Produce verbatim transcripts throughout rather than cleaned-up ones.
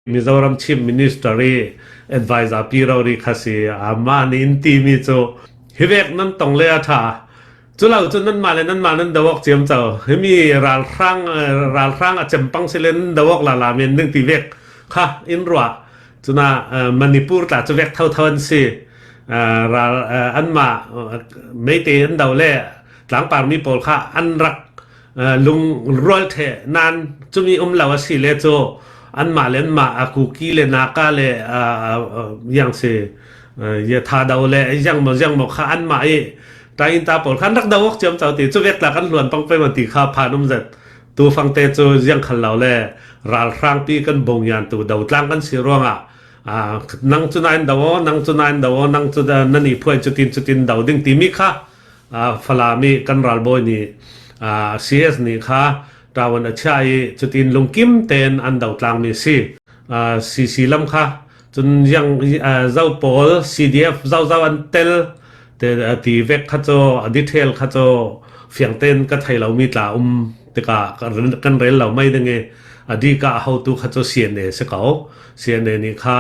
Mizoram Chief Minister i advisor pi rori kha si, amah nih in timi cu, hi vek nan tong le a ṭha. Cu lo cu nanmah le nanmah nan do awk ciamco. Himi ralhrang, eh, ralhrang a cem pang si le nan do awk lala men ding ti vek kha in ruah. Cunah, eh, Manipur tla cu vek thotho an si. Eh, ral, eh, anmah, eh, Meitei an do le tlangpar mi pawl kha an rak, eh, lungrual ṭheh nan cumi um lo a si le cu anmah le anmah a Kuki le Naga le, eh, eh, eh, yang si, eh, ya Thado le ziangmaw ziangmaw kha anmah i ṭain ta pawl kha an rak do awk ciamco ti cu vek tla kan hluan pang peng ti kha phan um zet. Tu fangte cu ziang khal lo le ralhrangpi kan bongyan tu do tlang kan si ruangah, ah, nang cu nain do aw, nang cu nain do aw, nang cu, ah, nan i phuai cutin cutin do ding timi kha, ah, Falam i kan ralbawi nih, ah, C S nih kha ṭawn a chia i cutin lungkim tein an do tlangmi si. Ah, C C lam kha cun ziang, ah, zo pawl C D F zozau an tel te, ah, ti vek kha cu, a detail kha cu fiang tein ka thei lomi tla um tikah ka ren-, kan rel lo mai ding i, a dikah a hotu kha cu C N A si ko. C N A nih kha,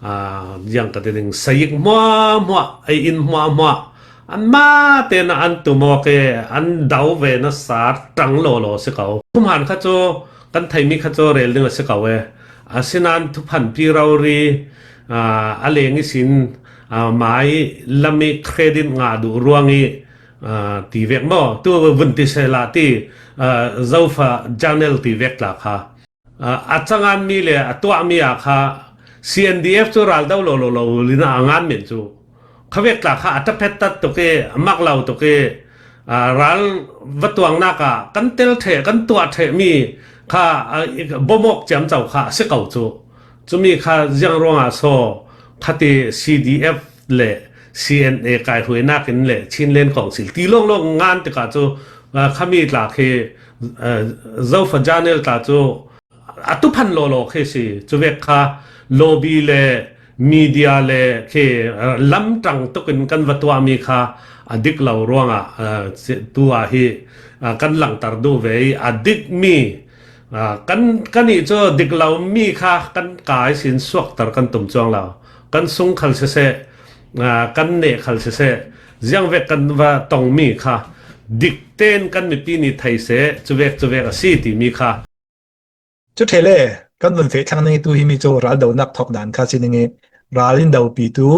ah, ziang ka ti ding, sayik hmuahhmuah, ei in hmuahhmuah anmah tein an tum awk i an do ve nasa ṭang lawlaw si ko. Thuhman kha cu kan theihmi kha cu rel ding a si ko e. Asinain thuphanpi rori, ah, a leng ihsin, ah, mai lam i credit ngah duh ruang i, ah, ti vek maw? Tu vun ti sehla ti, ah, Zofa Journal ti vek tla kha, ah, a canganmi le a tuahmi ah kha C N D F cu ral do lo lo lo lin a ngan men cu khavek tla kha a ṭaphet tat tuk i, a mak lo tuk i, aa, ral va tuangnak ah kan tel ṭheh, kan tuah ṭheh mi kha, aa, i, bomawk ciamco kha a si ko cu. Cumi kha ziang ruangah so khati C D F le C N A kaihruainak in le Chinland Council ti lawnglawng ngan tikah cu, aa, khami tla khi, aa, Zofa Journal tla cu a tuphan lawlaw khi si. Cuvek kha lobby le media le khi, aa, lamṭang tukin kan va tuahmi kha a dik lo ruangah, aa, si-, tu ah hi, aa, kan langhter duh ve i a dikmi, aa, kan, kan ih cu dik lomi kha kan kai sin suakter kan tum cuang lo. Kan sung khal siseh, aa, kan neh khal siseh, ziangvek kan va tongmi kha dik tein kan mipi nih thei seh, cuvek cuvek a si timi kha. Cu ṭheh le, kan vun feh thlang ning i tu himi cu raldonak thawk dan kha si ning i, ral in dopitu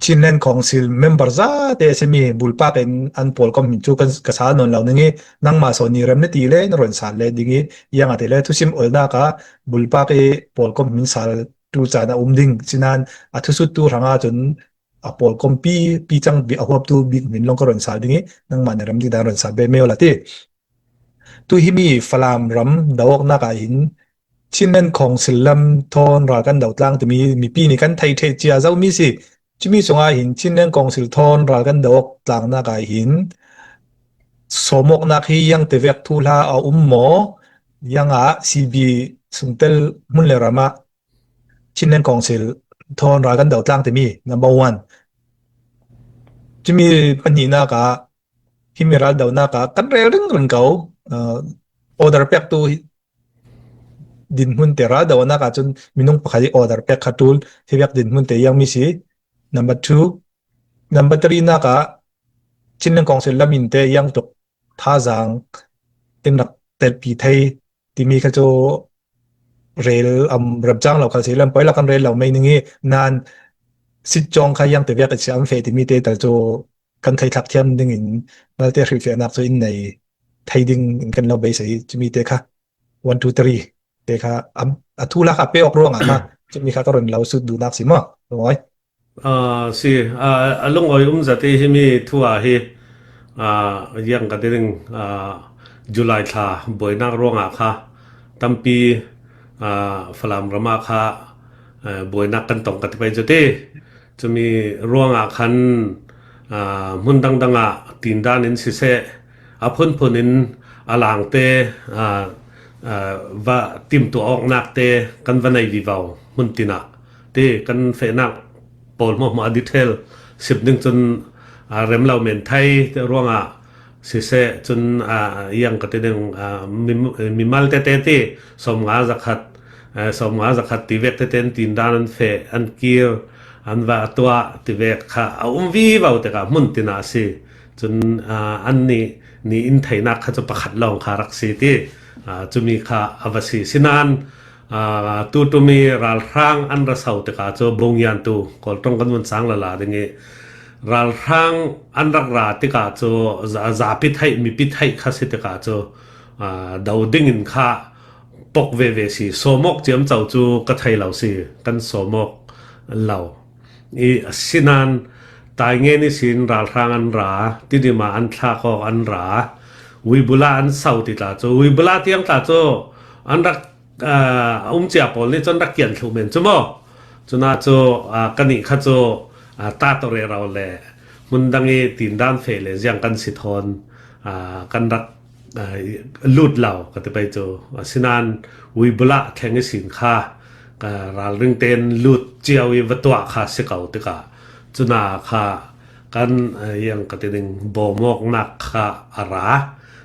Chinland Council member zate a simi bulpak in an pawlkom hmin cu kan, ka sal nawn lo ning i, nangmah sawn i rem na ti le na run sal le ding i, iang a ti le thusim olnak ah bulpak i pawlkom hmin sal tu caan a um ding. Sinan a thusuttu hrang ahcun a pawlkom pi, pi cang bik, a huaptu bik hmin lawng ka run sal ding i, nangmah na rem ding dan run sal ve meo la ti. Tu himi Falam ram do awknak ah hin Chinland Council lam thawn ral kan do tlang timi mipi nih kan theih ṭheh cia zomi si. Cumi sungah hin Chinland Council thawn ral kan do awk tlangnak ah hin sawmawknak hi iang te vek thuhla a um maw? Iang ah C B sungtel hmun le ram ah Chinland Council thawn ral kan do tlang timi number one. Cumi pahnihnak ah himi raldonak ah kan rel ringring ko. Aa, order pektu hi-, dinhmun te raldonak ah cun minung pakhat i order pek kha ṭul, hi vek dinhmun te iang mi si. Number two, number three nak ah Chinland Council lam in te iang tuk thazaang in rak telpi thei timi kha cu rel am remcang lo khal si lam poi lak kan rel lo mei ning i nan sit cawng kha iang te vek a si am feh timi te tal cu kan theithlak thiam ding in malte hrilhfiahnak cu in nei thei ding in kan lo beisei cumi te kha one, two, three te kha am, a thu lak a pe awk ruangah kha cumi kha ka run lo sut duhnak si maw? Lungawi. Ah, si, ah, a lungawi um zat i himi thu ah hi, ah, iang ka ti ding, ah, July thla buainak ruangah kha tampi, ah, Falam ram ah kha, eh, buainak kan tong ka ti pei cu ti. Cumi ruangah khan, aa, hmun dangdang ah tindan in siseh, a phunphun in a langte, aa, aa, va timtuah awknak te kan va nei vivo hmun tin ah ti kan fehnak pawl hmuahhmuah a detail sim ding cun, aa, rem lo men thei ruangah siseh cun, aa, iang ka ti ding, aa, mi, mimal tete ti sawmnga zakhat, eh, sawmnga zakhat ti vek tete an tin dan an feh, an kir, an va tuah ti vek kha a um vivo tikah hmun tinah a si. Cun, ah, annih nih in theihnak kha cu pakhat lawng kha rak si ti, ah, cumi kha a va si. Sinain, ah, tutumi ralhrang an ra so tikah cu Bongiantu Kawlṭong kan vun sang lala ding i ralhrang an rak ra tikah cu za-, zapi theih, mipi theih kha si tikah cu, ah, do dingin kha pok veve si. Sawmawk ciamco cu ka thei lo si, kan sawmawk lo. I, asinain Taingen ihsin ralhrang an ra, Tidim ah an thlak awk an ra, Uibula an so ti tla cu, Uibula tiang tla cu an rak, ah, a um cia pawl nih cun rak kian thluh men cu maw? Cunah cu, ah, kanih kha cu, ah, ta tawh rero le hmun dang i tindan feh le ziang kan si thawn, ah, kan rak, ah, lut lo ka ti pei cu. Asinain Uibula thleng ihsin kha, ah, ralring tein lut cio i va tuah kha si ko tikah cuna kha kan, ah, yang ka ti ding bawmawknak kha a ra.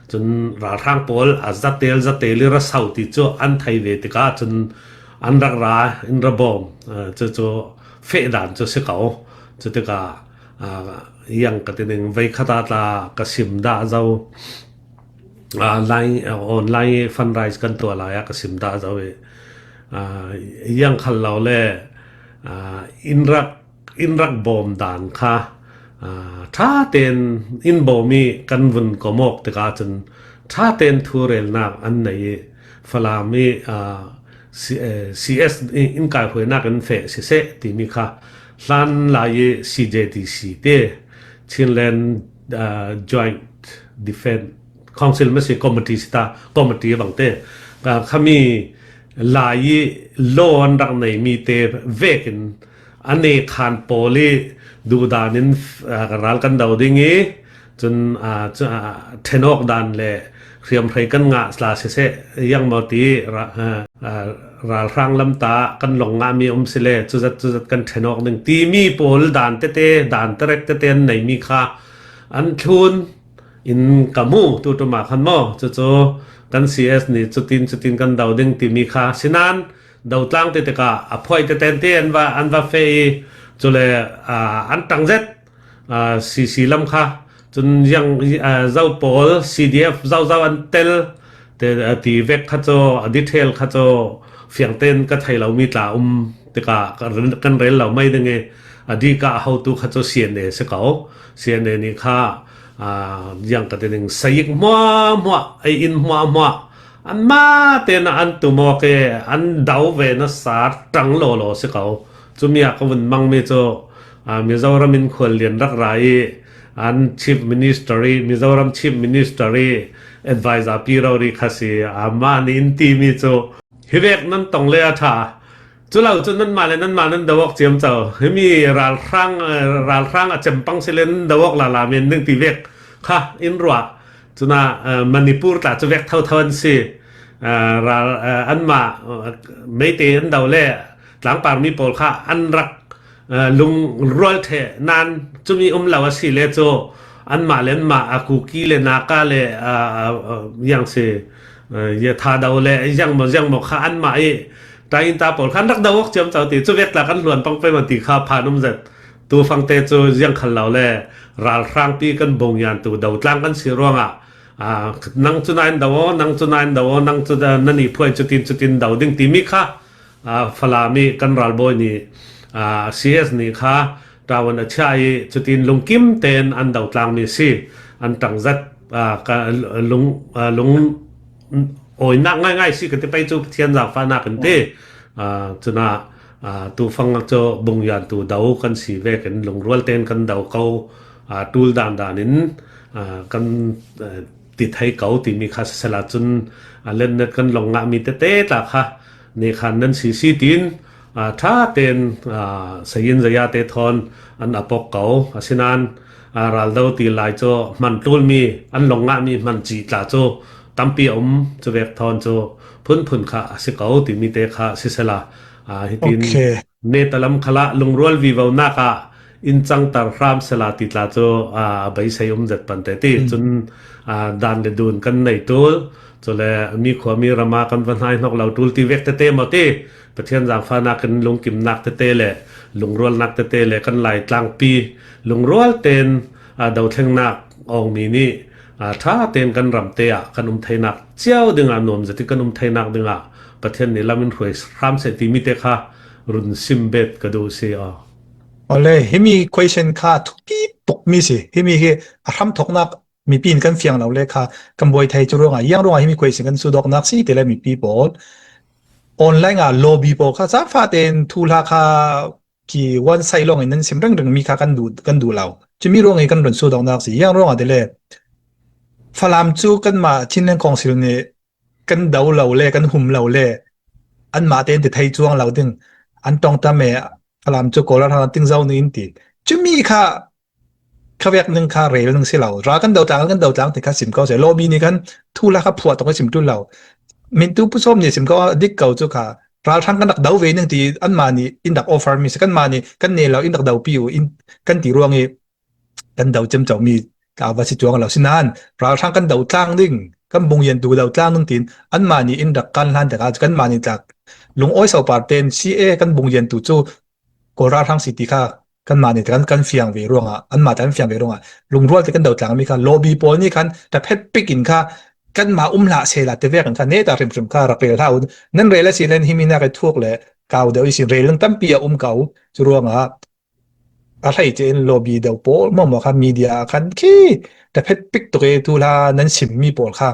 Cun ralhrang pawl a zatel zatel i ra so ti cu an thei ve tikah cun an rak ra in ra bawm, ah, cu cu feh dan cu si ko. Cu tikah, ah, yang ka ti ding veikhat ah tla ka sim dah zo. Ah, lai, ah, online fundraise kan tuah lai ah ka sim dah zo i, ah, yang khal lo le, ah, in rak, in rak bawm dan kha, ah, ṭha tein in bawm i kan vun kom awk tikah cun ṭha tein thurelnak an nei i Falam i, ah, C-, eh, C S i in kaihruainak in feh siseh timi kha hlan lai i C J D C te, Chinland, ah, Joint Defense Council masi committee si ta, committee bang te, ah, khami lai i law an rak neimi te vekin a nekhan pawl i duhdan in, ah, ral kan do ding i cun, ah, cu, ah, ṭhenawk dan le hriamhrei kan ngah sla siseh, yang maw ti ra-, ah, ah, ralhrang lam ta kan long ngahmi um si le cuzat cuzat kan ṭhenawk ding timi pawl dan tete, dan terek tete an neimi kha an thlun in ka hmu, tuṭum ah khan maw. Cucu kan C S nih cutin cutin kan do ding timi kha sinain do tlang ti tikah a phuai tete an ti an va, an va feh i cule, ah, an ṭang zet, ah, C C lam kha. Cun ziang, ah, zo pawl C D F zozo an tel te, ah, ti vek kha cu, a detail kha cu fiang tein ka thei lomi tla um tikah ka ren-, kan rel lo mai ding i a dik ah a hotu kha cu C N A si ko. C N A nih kha, ah, ziang ka ti ding, sayik hmuahhmuah, ei in hmuahhmuah anmah tein an tum awk i an do ve nasa ṭang lawlaw si ko. Cumi ah ka vun mangmi cu, ah, Mizoram in khuallian rak ra i an Chief Minister i, Mizoram Chief Minister i advisor pi rori kha si. Amah nih in timi cu, hi vek nan tong le a ṭha. Cu lo cu nanmah le nanmah nan do awk ciamco. Himi ralhrang, eh, ralhrang a cem pang si le nan do awk lala men ding ti vek kha in ruah. Cunah, eh, Manipur tla cu vek thotho an si. Eh, ral, eh, anmah, eh, Meitei an do le tlangpar mi pawl kha an rak, eh, lungrual ṭheh nan cumi um lo a si le cu anmah le anmah a Kuki le Naga le, ah, ah, ah, yang si, eh, ya Thado le ziangmaw ziangmaw kha anmah i ṭain ta pawl kha an rak do awk ciamco ti cu vek tla kan hluan pang pei man ti kha phan um zet. Tu fangte cu ziang khal lo le ralhrangpi kan Bongiantu do tlang kan si ruangah, ah, nang cu nain do aw, nang cu nain do aw, nang cu da-, nan i phuai cutin cutin do ding timi kha, ah, Falam i kan ralbawi nih, ah, C S nih kha ṭawn a chiah i cutin lungkim tein an do tlangmi si. An ṭang zet, ah, ka lung, ah, lung awinak ngaingai si ka ti pei cu Pathian zaangfahnak in ti. Ah, cunah, ah, tu fang cu Bongiantu do kan si vekin lungrual tein kan do ko, ah, ṭul dan dan in, ah, kan, ah, ti thei ko timi kha sisela cun, ah, lennet kan long ngahmi tete tla kha nih khan nan si si tiin, ah, ṭha tein, ah, sayin zaya te thawn an a pok ko. Asinain, ah, raldo ti lai cu hman tlulmi, an long ngahmi hman cih tla cu tampi a um. Cu vek thawn cu phunphun kha a si ko timi te kha sisela, ah, hitin neta lam khalah lungrual vivonak ah in cangtar hram sela ti tla cu, aa, a beisei um zet pan te ti. Hmm. Cun, aa, dan le dun kan nei tul, cule mi khua mi rama kan va hnai hnok lo tul ti vek tete maw ti. Pathian zaangfahnak in lungkimnak tete le lungrualnak tete le kan Lai tlangpi lungrual tein, aa, dothlengnak awngmi nih, aa, ṭha tein kan ram te ah kan um theinak cio dingah nuam zet in kan um theinak dingah Pathian nih lam in hruai hram seh timi te kha run sim bet ka duh si aw. Awle, himi question kha thupi tuk mi si. Himi hi a hramthawknak mipi in kan fiang lo le kha kan buai thei cu ruangah, ziang ruangah himi question kan sudawknak si ti le mipi pawl online ah lobby pawl kha zaangfah tein thuhla kha ki one side lawng in nan sim ringring mi kha kan duh, kan duh lo. Cumi ruangah kan run sudawknak si. Ziang ruangah ti le Falam cu kanmah Chinland Council nih kan do lo le kan hum lo le anmah tein ti thei cuang lo ding, an ṭong tam e, Falam cu Kawl ralhrang an ting zo ning in ti. Cumi kha khavek ning kha rel ning si lo. Ral kan do tlang, kan do tlang ti kha sim ko si. Lobby nih khan thuhla kha phuah tuk i sim ṭul lo. Mintu Pu Sawm nih sim ko a dik ko cu kha ralhrang kan rak do ve ning ti anmah nih in rak offer mi si, kanmah nih kan ne lo in rak dopi u in kan ti ruang i kan do ciamco mi ka va si cuang lo. Sinain ralhrang kan do tlang ding, kan bungyan tu do tlang ding tiin anmah nih in rak kan hlan tikah kanmah nih tlak lungawi so par tein C A kan bungyan tu cu Kawl ralhrang si ti kha kanmah nih kan, kan fiang ve ruangah, anmah te an fiang ve ruangah lungrual te kan do tlang mi kha lobby pawl nih khan ṭaphet pik in kha kanmah um hlah sehla ti vek in kha neta hrimhrim kha rak rel hlah u. Nan rel a si len himi nak i thuk le kau deuh ihsin rel ding tampi a um ko. Cu ruangah a hleice in lobby deuh pawl hmuahhmuah kha media ah khan khi ṭaphet pik tuk i thuhla nan simmi pawl kha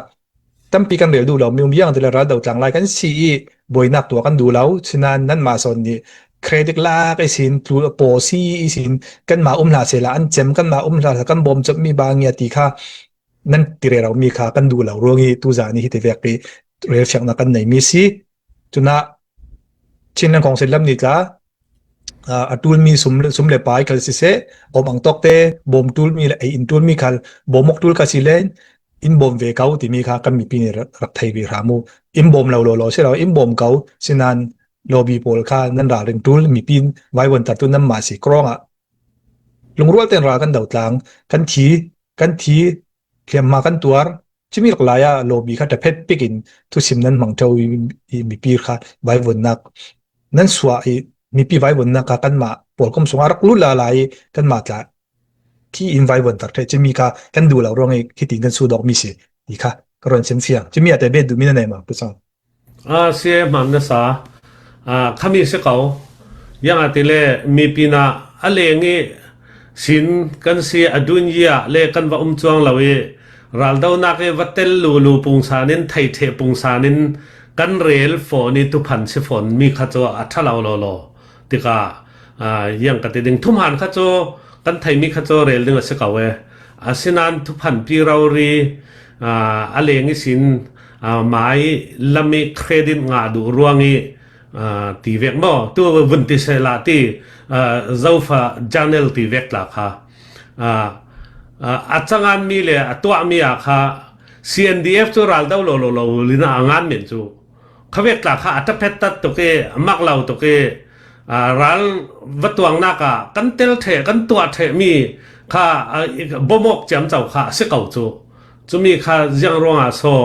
tampi kan rel duh lo mi um ziang ti le ral do tlang lai kan si i buainak tuah kan duh lo. Sinain nanmah sawn nih credit lak ihsin, tlu, pawsi ihsin kanmah um hlah sehla an cem, kanmah um hlah kan bawm cawpmi ba ngia ti kha nan ti rero mi kha kan duh lo ruang i tuzan i hiti vek i relfiaknak kan nei mi si. Cunah Chinland Council lam nih tla, aa, a ṭulmi sum, sum le pai khal siseh, awm ang tawk te bawm ṭulmi le ei in ṭulmi khal bawm awk ṭul kha si le in bawm ve ko timi kha kan mipi nih rak, rak thei ve hram u. In bawm lo lawlaw si lo, in bawm ko, sinain lobby pawl kha nan ralring ṭul, mipi vaivuantertu nanmah si. Krawng ah lungrual tein ral kan do tlang, kan thi, kan thi, hliamhma kan tuar, cumi rak lai ah lobby kha ṭaphet pik in thusim nan hmang ṭheu i, i mipi kha vaivuannak nan suah i mipi vaivuannak kha kanmah pawlkom sungah a rak lut lala i kanmah tla khi in vaivuanter ṭheh cumi kha kan duh lo ruang i khitin kan sudawk mi si ti kha ka run sim fiang. Cumi ah te bet duhmi na nei maw, Pu Sawm? A si e, hmaan na sa. A, khami si ko. Ziangahtile mipi nih a leng i sin kan si a dun i ah le kan va um cuang lo i raldonak i va tel lulu pungsan in, theiṭheh pungsan in kan rel fawn i thuphan si fawn mi kha cu a ṭha lo lawlaw. Tikah, aa, ziang ka ti ding, thuhmaan kha cu kan theihmi kha cu rel ding a si ko e. Asinain thuphanpi rori, aa, a leng ihsin, aa, mai lam i credit ngah duh ruang i, aa, ti vek maw? Tu vun ti sehla ti, aa, Zofa Journal ti vek tla kha, aa, aa, a canganmi le a tuahmi ah kha C N D F cu ral do lo lo lo lin a ngan men cu khavek tla kha a ṭaphet tat tuk i, a mak lo tuk i, aa, ral va tuangnak ah kan tel ṭheh, kan tuah ṭheh mi kha, aa, i, bawmawk ciamco kha a si ko cu. Cumi kha ziang ruangah so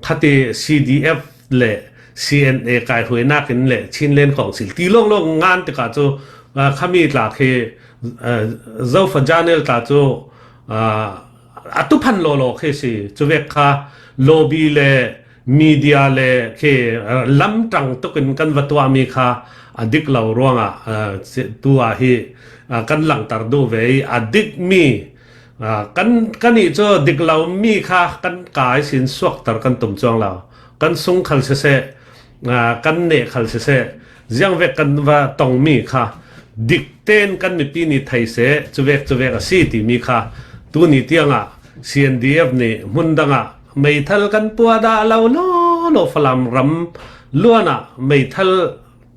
khati C D F le C N A kaihruainak in le Chinland Council ti lawnglawng ngan tikah cu, aa, khami tla khi, aa, Zofa Journal tla cu, aa, a tuphan lawlaw khi si. Cuvek kha lobby le media le khi, aa, lamṭang tukin kan va tuahmi kha a dik lo ruangah, aa, si, tu ah hi, aa, kan langhter duh ve i a dikmi, aa, kan, kan ih cu dik lomi kha kan kaa ihsin suakter kan tum cuang lo. Kan sung khal siseh, aa, kan neh khal siseh, ziangvek kan va tongmi kha dik tein kan mipi nih thei seh, cuvek cuvek a si timi kha tuni tiangah C N D F nih hmun dangah meithal kan puahdah lo lawlaw, Falam ram luanah meithal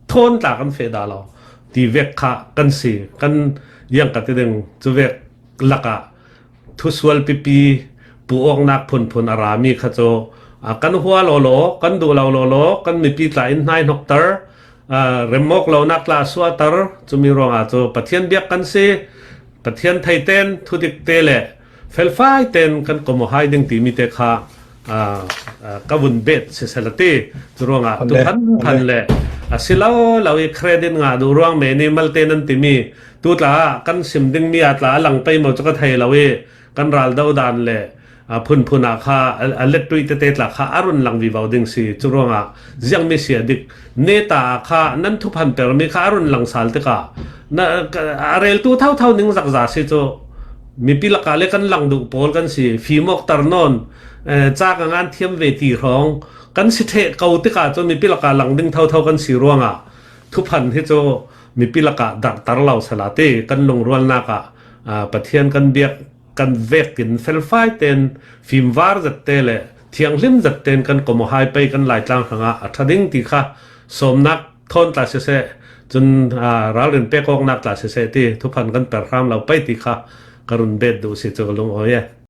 thawn tla kan feh dah lo ti vek kha kan si. Kan ziang ka ti ding, cuvek lakah thusual pipi puh awknak phunphun a rami kha cu, aa, kan hua lawlaw, kan duh lo lawlaw, kan mipi tla in hnaihnokter, Aa, remmawk lonak tla a suahter, cumi ruangah cu Pathian biak kan si. Pathian theiten, thudikte le felfaiten kan kom aw hai ding timi te kha, aa, aa, ka vun bet siseh la ti. Cu ruangah tu phan phan le a si lo lo i credit ngah duh ruang meni malte nan timi tu tla ah kan sim dingmi a tla a lang pei maw cu ka thei lo i kan ral do dan le, aa, phunphun ah kha a, a lettuih tete tla kha a run lang vivo ding si. Cu ruangah ziangmi si a dik. Neta ah kha nan thuphan permi kha a run lang sal tikah na, ka, a reltu thotho ning zakza si cu mipi lakah le kan lang duh pawl kan si. Fimawkter nawn, eh, ca ka ngan thiam ve ti hrawng kan si ṭheh ko tikah cu mipi lakah lang ding thotho kan si ruangah thuphan hi cu mipi lakah darhter lo sala ti kan lungrualnak ah, aa, Pathian kan biak kan vekin felfai ten fimvar zette le thianghlim zetten kan kom aw hai pei kan Laitlang hrangah a ṭha ding ti kha sawmnak thawn tla siseh, cun, aa, ralrin pek awknak tla siseh ti thuphan kan per hram lo pei ti kha ka run bet duh si cu ka lungawi e.